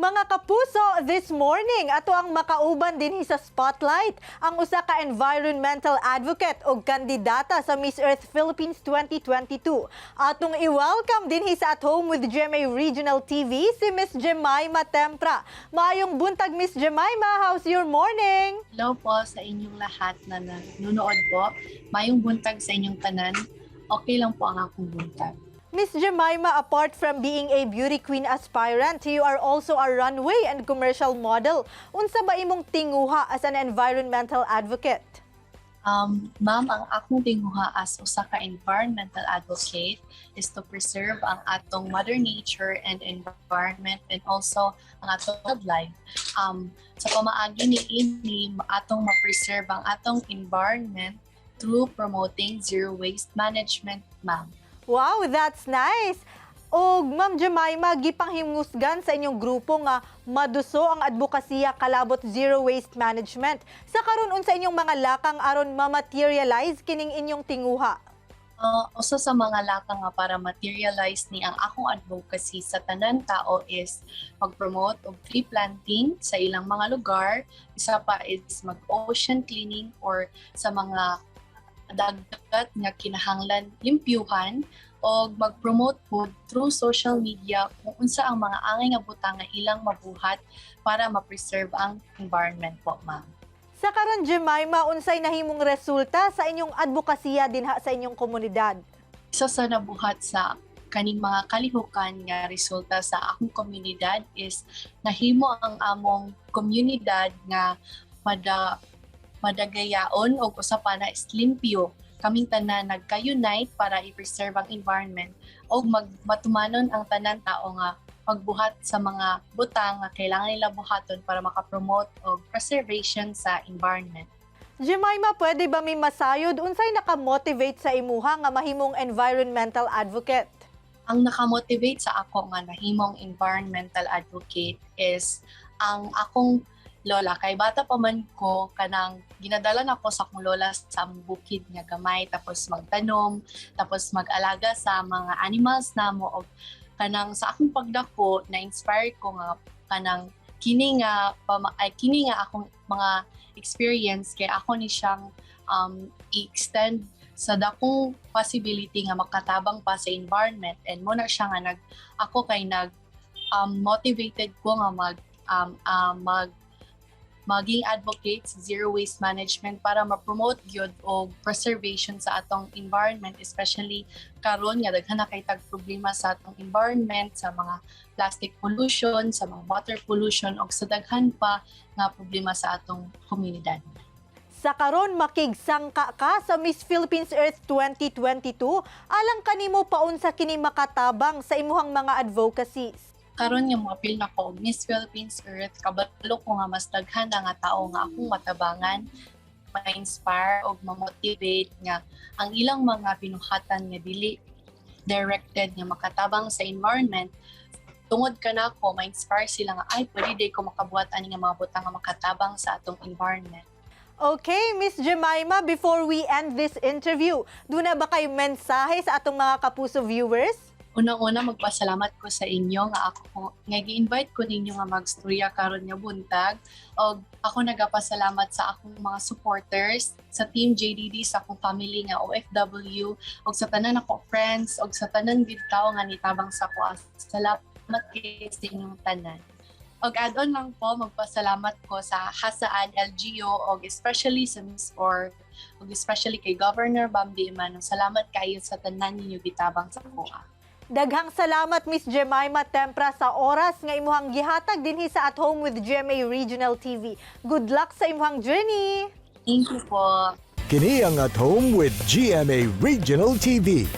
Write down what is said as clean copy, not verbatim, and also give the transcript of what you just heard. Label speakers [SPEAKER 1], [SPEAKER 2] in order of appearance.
[SPEAKER 1] Mga kapuso, this morning ato ang makauban dinhi sa Spotlight ang usa ka environmental advocate ug kandidata sa Miss Earth Philippines 2022. Atong i-welcome dinhi sa At Home with GMA Regional TV si Miss Jemima Tempra. Maayong buntag, Miss Jemima, how's your morning?
[SPEAKER 2] Hello po sa inyong lahat na nanonood po. Mayong buntag sa inyong tanan. Okay lang po ang akong buntag.
[SPEAKER 1] Miss Jemima, apart from being a beauty queen aspirant, you are also a runway and commercial model. Unsa ba imong tinguha as an environmental advocate?
[SPEAKER 2] Ma'am, ang akong tinguha as usa ka environmental advocate is to preserve ang atong mother nature and environment and also ang atong wildlife. Sa pamaagi ni ini, atong ma-preserve ang atong environment through promoting zero waste management, ma'am.
[SPEAKER 1] Wow, that's nice. Og Ma'am Jemima, gipanghingusgan sa inyong grupo nga maduso ang advokasya kalabot zero waste management. Sa karon, unsa inyong mga lakang aron ma-materialize kining inyong tinguha?
[SPEAKER 2] Usa sa mga lakang nga para materialize ni ang akong advocacy sa tanan tao is mag-promote og tree planting sa ilang mga lugar. Isa pa is mag-ocean cleaning or sa mga dagat nga kinahanglan limpyuhan og mag-promote pod through social media kung unsa ang mga angay nga butang nga ilang mabuhat para ma-preserve ang environment po, ma'am.
[SPEAKER 1] Sa karon, Jemima, unsay nahimong resulta sa inyong advokasya dinha sa inyong komunidad?
[SPEAKER 2] Isa sa nabuhat sa kaning mga kalihukan nga resulta sa akong komunidad is nahimo ang among komunidad nga madagayaon og usa pa na is limpyo. Kaming tanan nagka-unite para i-preserve ang environment og matumanon ang tanan tao nga pagbuhat sa mga butang nga kailangan nila buhaton para makapromote og preservation sa environment.
[SPEAKER 1] Jemima, pwede ba may masayod unsay naka-motivate sa imuha nga mahimong environmental advocate?
[SPEAKER 2] Ang nakamotivate sa ako nga nahimong environmental advocate is ang akong lola. Kay bata pa man ko, kanang ginadala nako sa akong lola sa among bukid nga gamay, tapos magtanom, tapos mag-alaga sa mga animals namo, og kanang sa akong pagdako na-inspire ko nga kanang kini nga ay, kini nga akong mga experience kay ako ni siyang i-extend sa dakong possibility nga makatabang pa sa environment, and mo na siya nga nag ako kay nag motivated ko nga mag um, um, mag maging advocate sa zero waste management para ma-promote gyud og preservation sa atong environment, especially karon nga daghan na kay tag problema sa atong environment, sa mga plastic pollution, sa mga water pollution og sa daghan pa nga problema sa atong komunidad.
[SPEAKER 1] Sa karon, makigsangka ka sa Miss Philippines Earth 2022, alang kanimo, paunsa kini makatabang sa imuhang mga advocacies?
[SPEAKER 2] Karon nga moapil na ko og Miss Philippines Earth, kabalo ko nga mas daghan na nga tao nga akong matabangan, ma-inspire og ma-motivate nga ang ilang mga binuhatan nga dili directed nga makatabang sa environment, tungod kanako ma-inspire sila nga, "Ay, pwede diay ko makabuhat ani nga mga butang nga makatabang sa atong environment."
[SPEAKER 1] Okay, Miss Jemima, before we end this interview, duna ba kay mensahe sa atong mga kapuso viewers?
[SPEAKER 2] Unang-una, magpasalamat ko sa inyo nga ako nga gi-invite ko ninyo nga magstorya karon nga buntag, og ako nagapasalamat sa akong mga supporters, sa Team JDD, sa akong family nga OFW, og sa tanan ako friends, og sa tanan gid tawo nga nitabang sa ako. Salamat kay sa inyong tanan. Og add-on lang po, magpasalamat ko sa Jasaan LGU og especially sa Miss Or og especially kay Governor Bambi Emano. Salamat kayo sa tanan ninyo gitabang sa akoa.
[SPEAKER 1] Daghang salamat, Miss Jemima Tempra, sa oras nga imuhang gihatag dinhi sa At Home with GMA Regional TV. Good luck sa imuhang journey.
[SPEAKER 2] Thank you po.
[SPEAKER 3] Kini ang At Home with GMA Regional TV.